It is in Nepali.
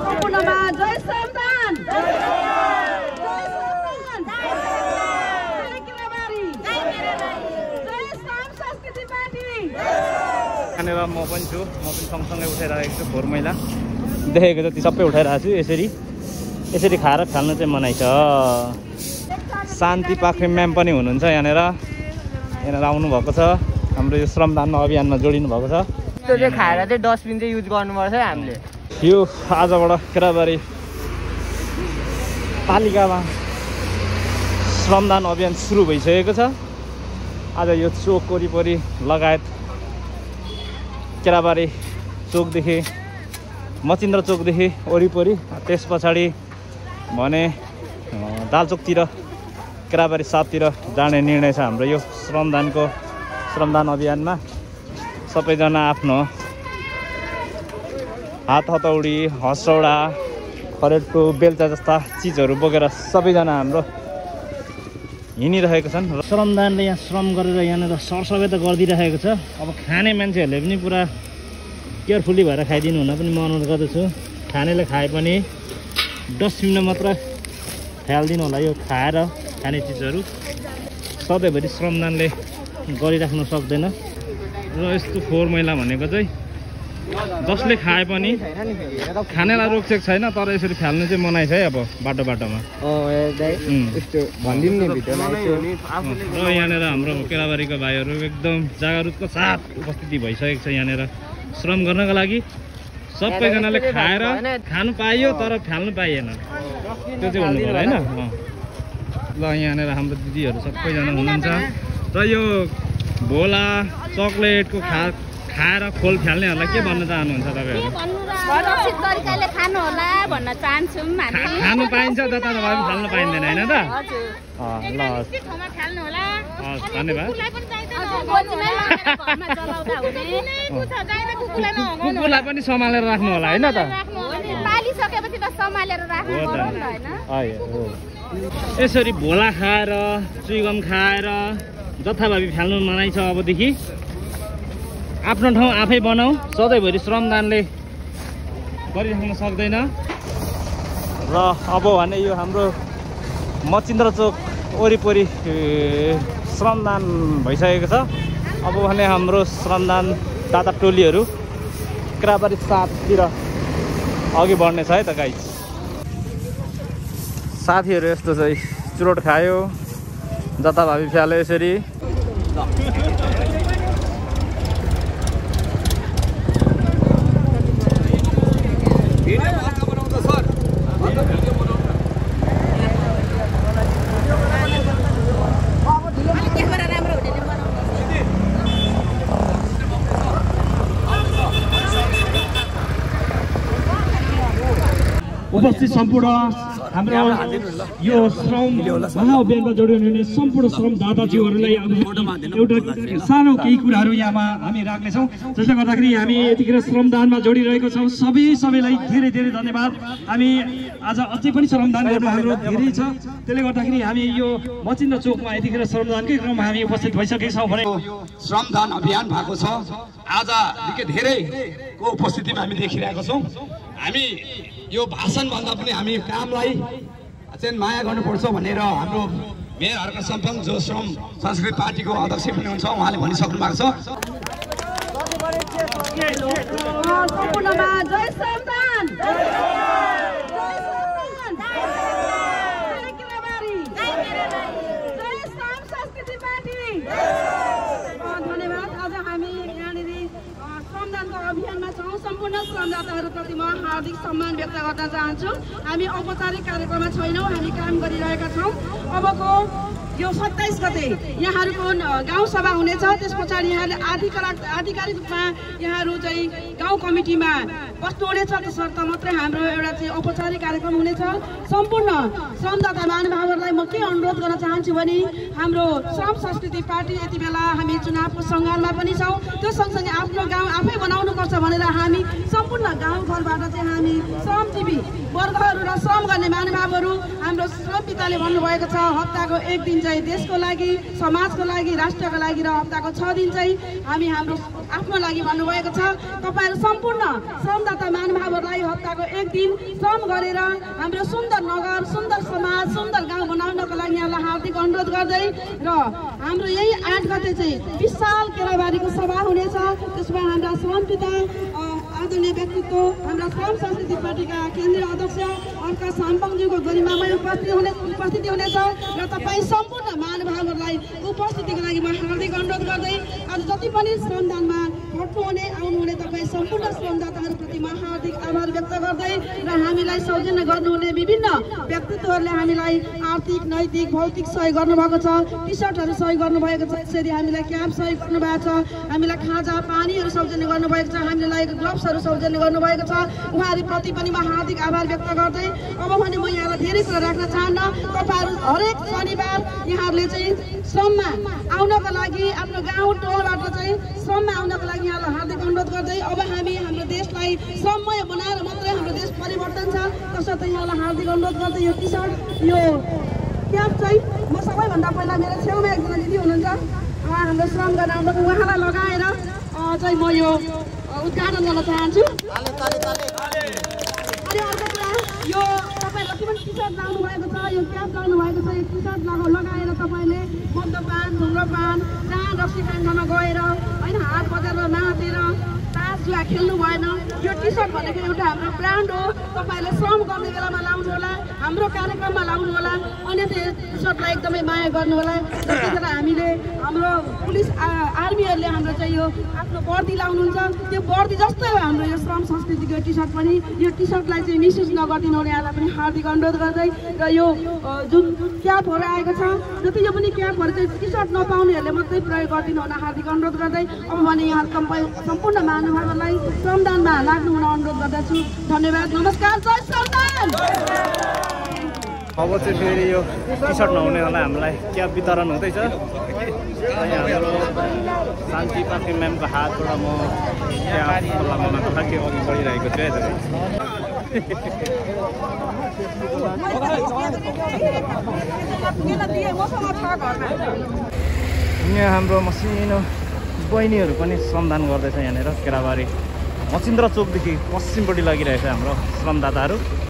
सम्पूर्णमा जय श्रमदान यहाँनिर म पनि छु, म पनि सँगसँगै उठाइरहेको छु। फोहोर मैला देखेको जति सबै उठाइरहेको छु। यसरी खाएर फाल्नु चाहिँ मनाइ छ। शान्ति पाख्रे म्याम पनि हुनुहुन्छ यहाँनिर आउनुभएको छ। हाम्रो यो श्रमदान अभियानमा जोडिनु भएको छ। त्यो चाहिँ खाएर चाहिँ डस्टबिन चाहिँ युज गर्नुपर्छ हामीले। यो आजबाट केराबारी पालिकामा श्रमदान अभियान सुरु भइसकेको छ। आज यो चोक वरिपरि लगायत केराबारी चोकदेखि मचिन्द्र चोकदेखि वरिपरि, त्यस पछाडि भने दालचोकतिर केराबारी सापतिर जाने निर्णय छ हाम्रो यो श्रमदान अभियानमा। सबैजना आफ्नो हात हतौडी, हसौडा, खरेटो, बेल्चा जस्ता चिजहरू बोकेर सबैजना हाम्रो हिँडिरहेको छन्। श्रमदानले यहाँ श्रम गरेर यहाँनिर सरसफाइ त गरिदिइरहेको छ। अब खाने मान्छेहरूले पनि पुरा केयरफुल्ली भएर खाइदिनु हुन पनि म अनुरोध गर्दछु। खानेले खाए पनि डस्टबिनमा मात्र फ्यालिदिनु होला। यो खाएर खाने चिजहरू सधैँभरि श्रमदानले गरिराख्न सक्दैन। र यस्तो फोहोर मैला भनेको चाहिँ जसले खाए पनि खानेलाई रोकसेक छैन, तर यसरी फाल्नु चाहिँ मनाइ छ है। अब बाटोमा र यहाँनिर हाम्रो केराबारीको भाइहरू एकदम जागरुकको साथ उपस्थिति भइसकेको छ। यहाँनिर श्रम गर्नको लागि सबैजनाले खाएर खानु पाइयो तर फाल्नु पाइएन, त्यो चाहिँ हुनु पर्यो होइन। ल यहाँनिर हाम्रो दिदीहरू सबैजना हुनुहुन्छ। र यो भोला चक्लेटको खाएर खोल फाल्नेहरूलाई के भन्न चाहनुहुन्छ तपाईँहरू? सुरक्षित तरिकाले खानु होला भन्न चाहन्छौँ। खानु पाइन्छ जता तता पनि फाल्नु पाइँदैन होइन त? ल धन्यवाद। कुकुरलाई पनि सम्हालेर राख्नु होला होइन त? पालिसकेपछि त सम्हालेर राख्नु पर्यो नि त हैन? यसरी भोला खाएर चुइगम खाएर जथाभावी फाल्नु मनाइ छ। अबदेखि आफ्नो ठाउँ आफै बनाऊ। सधैँभरि श्रमदानले गरिराख्न सक्दैन। र अब भने यो हाम्रो मचिन्द्र चोक वरिपरि श्रमदान भइसकेको छ। अब भने हाम्रो श्रमदान दाता टोलीहरू केराबारी सापतिर अघि बढ्ने छ है त गाइस। साथीहरू यस्तो चाहिँ चुरोट खायो, जताभावी फ्याल्यो यसरी। उपस्थित सम्पूर्ण हाम्रो यो श्रम महाअभियानमा जोडिनुहुने सम्पूर्ण श्रमदाताज्यूहरूलाई एउटा सानो केही कुराहरू यहाँमा हामी राख्नेछौँ। जसले गर्दाखेरि हामी यतिखेर श्रमदानमा जोडिरहेको छौँ। सबैलाई धेरै धेरै धन्यवाद। हामी आज अझै पनि श्रमदान गर्नु हाम्रो धेरै छ। त्यसले गर्दाखेरि हामी यो मचिन्द्र चोकमा यतिखेर श्रमदानकै क्रममा हामी उपस्थित भइसकेका छौँ भने श्रमदान अभियान भएको छ। आज निकै धेरैको उपस्थितिमा हामी देखिरहेका छौँ। हामी यो भाषण भन्दा पनि हामी कामलाई चाहिँ माया गर्नुपर्छ भनेर हाम्रो मेयर हर्क सम्पङ जो श्रम संस्कृति पार्टीको अध्यक्ष पनि हुनुहुन्छ, उहाँले भनिसक्नु भएको छ। सम्पूर्णमा जय श्रमदान अभियानमा छौँ। सम्पूर्ण श्रमदाताहरूप्रति म हार्दिक सम्मान व्यक्त गर्न चाहन्छु। हामी औपचारिक कार्यक्रममा छैनौँ, हामी काम गरिरहेका छौँ। अबको यो 27 गते यहाँहरूको गाउँ सभा हुनेछ। त्यस पछाडि यहाँले आधिकारिक रूपमा यहाँहरू चाहिँ गाउँ कमिटीमा बस्नुहुनेछ। त्यसर्थ मात्रै हाम्रो एउटा चाहिँ औपचारिक कार्यक्रम हुनेछ। सम्पूर्ण श्रमदाता महानुभावहरूलाई म के अनुरोध गर्न चाहन्छु भने हाम्रो श्रम संस्कृति पार्टी यति बेला हामी चुनावको सङ्घारमा पनि छौँ। त्यो सँगसँगै आफ्नो गाउँ आफै बनाउनुपर्छ भनेर हामी सम्पूर्ण गाउँघरबाट चाहिँ हामी श्रमजीवी वर्गहरू र श्रम गर्ने महानुभावहरू हाम्रो श्रम पिताले भन्नुभएको छ हप्ताको 1 दिन चाहिँ देशको लागि, समाजको लागि, राष्ट्रको लागि र हप्ताको 6 दिन चाहिँ हामी हाम्रो आफ्नो लागि भन्नुभएको छ। तपाईँहरू सम्पूर्ण श्रमदाता महानुभावहरूलाई हप्ताको एक दिन श्रम गरेर हाम्रो सुन्दर नगर, सुन्दर समाज, सुन्दर गाउँ बनाउनको लागि यहाँलाई हार्दिक अनुरोध गर्दै र हाम्रो यही 8 गते चाहिँ विशाल केराबारीको सभा हुनेछ। त्यसमा हाम्रा श्रम पिता आदरणीय व्यक्तित्व हाम्रा श्रम संस्कृति पार्टीका केन्द्रीय अध्यक्ष अर्का साम्पाङज्यूको गरिमामय उपस्थिति हुनेछ र तपाईँ सम्पूर्ण महानुभावहरूलाई उपस्थितिको लागि म हार्दिक अनुरोध गर्दै आज जति पनि श्रमदानमा खट्नुहुने आउनुहुने तपाईँ सम्पूर्ण श्रमदाताहरूप्रति म हार्दिक आभार व्यक्त गर्दै र हामीलाई सौजन्य गर्नुहुने विभिन्न व्यक्तित्वहरूले हामीलाई आर्थिक नैतिक भौतिक सहयोग गर्नुभएको छ। टी सर्टहरू सहयोग गर्नुभएको छ, यसरी हामीलाई क्याम्प सहयोग गर्नुभएको छ, हामीलाई खाजा पानीहरू सौजन्य गर्नुभएको छ, हामीलाई ग्लोभ्सहरू सौजन्य गर्नुभएको छ। उहाँहरूप्रति पनि म हार्दिक आभार व्यक्त गर्दै अब भने म यहाँलाई धेरै कुरा राख्न चाहन्न। तपाईँहरू हरेक शनिबार यहाँहरूले चाहिँ श्रममा आउनको लागि आफ्नो गाउँ टोलबाट चाहिँ श्रममा आउनको लागि यहाँलाई हार्दिक अनुरोध गर्दै अब हामी हाम्रो देशलाई श्रममय बनाएर मात्रै हाम्रो देश परिवर्तन छ तसर्थ यहाँलाई हार्दिक अनुरोध गर्दै यो टी सर्ट यो क्याप चाहिँ म सबैभन्दा पहिला मेरो छेउमा एकजना दिदी हुनुहुन्छ उहाँ हाम्रो श्रम गर्न आउनुभएको उहाँलाई लगाएर चाहिँ म यो उद्घाटन गर्न चाहन्छु। अनि अर्को कुरा यो तपाईँ जति पनि टी सर्ट लाउनु भएको छ, यो क्याप लाउनु भएको छ, यो टी सर्ट लगाएर तपाईँले मद्यपान धुम्रपान जहाँ रक्सी काण्डमा गएर होइन हात बजारमा नाचेर तास जुवा खेल्नु भएन। यो टी सर्ट भनेको एउटा हाम्रो ब्रान्ड हो। तपाईँले श्रम गर्ने बेलामा लाउनु होला, हाम्रो कार्यक्रममा लाउनु होला, अन्यथा टी सर्टलाई एकदमै माया गर्नु होला। त्यतिखेर हामीले हाम्रो पुलिस आर्मीहरूले हाम्रो चाहिँ यो आफ्नो वर्दी लाउनुहुन्छ, त्यो वर्दी जस्तै हो हाम्रो यो श्रम संस्कृतिको टी सर्ट पनि। यो टी सर्टलाई चाहिँ मिसयुज नगरिदिनु हुने यहाँलाई पनि हार्दिक अनुरोध गर्दै र यो जुन क्यापहरू आएको छ जति यो पनि क्यापहरू चाहिँ टी सर्ट नपाउनेहरूले मात्रै प्रयोग गरिदिनु हुन हार्दिक अनुरोध गर्दै अब भने यहाँ सम्पूर्ण महानुभावहरूलाई श्रमदानमा लाग्नु हुन अनुरोध गर्दछु। धन्यवाद, नमस्कार, जय श्रमदान। अब चाहिँ फेरि यो टी सर्ट नहुनेहरूलाई हामीलाई क्याप वितरण हुँदैछ। हाम्रो शान्ति पार्टी म्यामको हातबाट म क्याप लगाउनको लागि अघि बढिरहेको छु यहाँ हाम्रो मसिनो बहिनीहरू पनि श्रमदान गर्दैछ। यहाँनिर केराबारी मचिन्द्र चोकदेखि पश्चिमपट्टि लागिरहेछ हाम्रो श्रमदाताहरू।